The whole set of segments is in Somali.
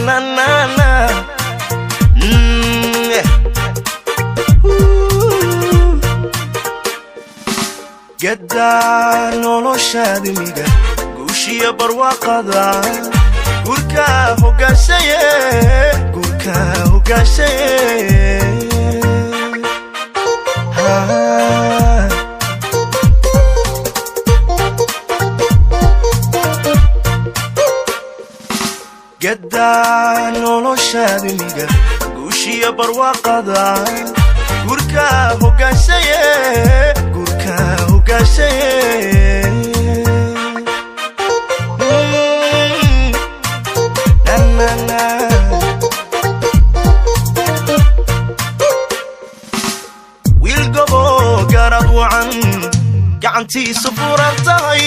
Na na na. Yeah. Ooh. Gaddaa noloshaadimiga, guushiya barwaaqada, guurka hogaanshaye, guurka hogaanshaye. Ah. Gaddaa noloshaadimiga, guushiya barwaaqada, guurka hogaanshaye, guurka hogaanshaye. Na, na, na. Wiil gobo garad wacan, gacantiisu furan tahay,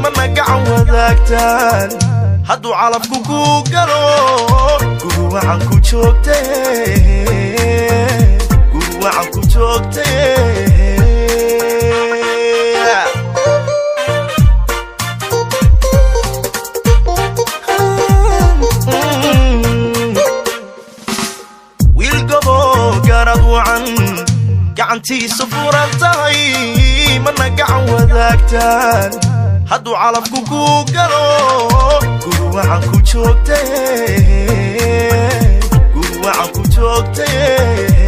mana gacan wadaagtaan. Hadduu calafku kuu galo, guri wacan ku joogtee, guri wacan ku joogtee. Wiil gobo garad wacan, gacantiisu furan tahay, mana gacan wadaagtaan. Hadduu calafku kuu galo, guri wacan ku joogtee, guri wacan ku joogtee.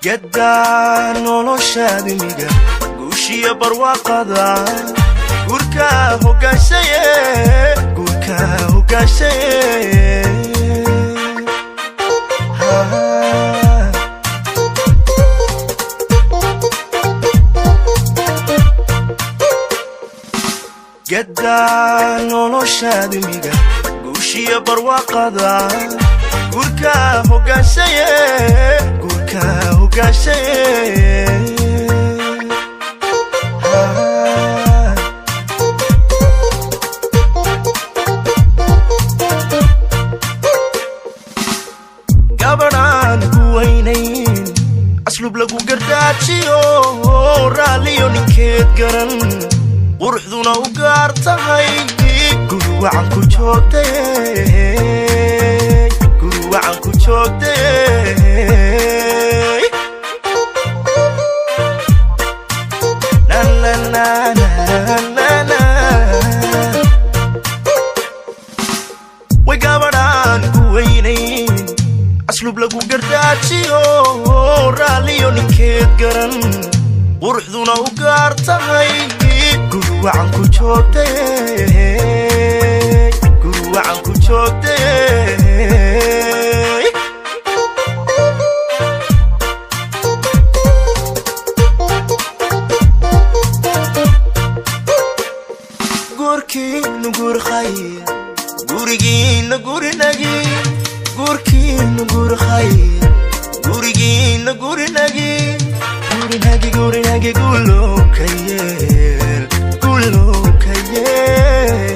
Gaddaa noloshaadimiga, guushiya barwaaqada, guurka hogaanshaye, guurka hogaanshaye. Ah. Gaddaa noloshaadimiga, guushiya barwaaqada, guurka hogaanshaye, guurka hogaanshaye. Ah. Gabadhaan ku weynayn, aslub lagu gardaajiyo, raalliyo ninkeed garan, quruxduna u gaar tahay, guri wacan ku joogtee, guri wacan ku joogtee. Na na na na na na. Way gabadhaan ku weynayn, aslub lagu gardaajiyo, raalliyo ninkeed garan, quruxduna u gaar tahay, guri wacan ku joogtee, guri wacan ku joogtee. Guurkiinu guur khayr, gurigiina gurinagi. Guurkiinu guur khayr, gurigiina gurinagi, gurinagi, gurinagi. Gulow ka yeel, gulow ka yeel.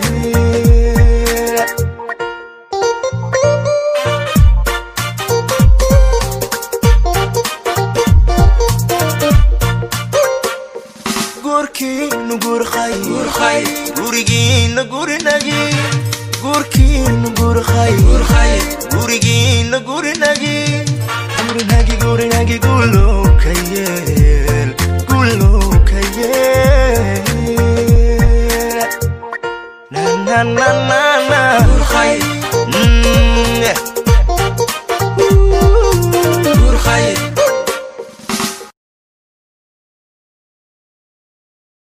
Guurkiinu guur khayr, gurigiina gurinagi. Guurkiinu guur khayr, gurigiina gurinagi, gurinagi, gurinagi. Gulow ka yeel.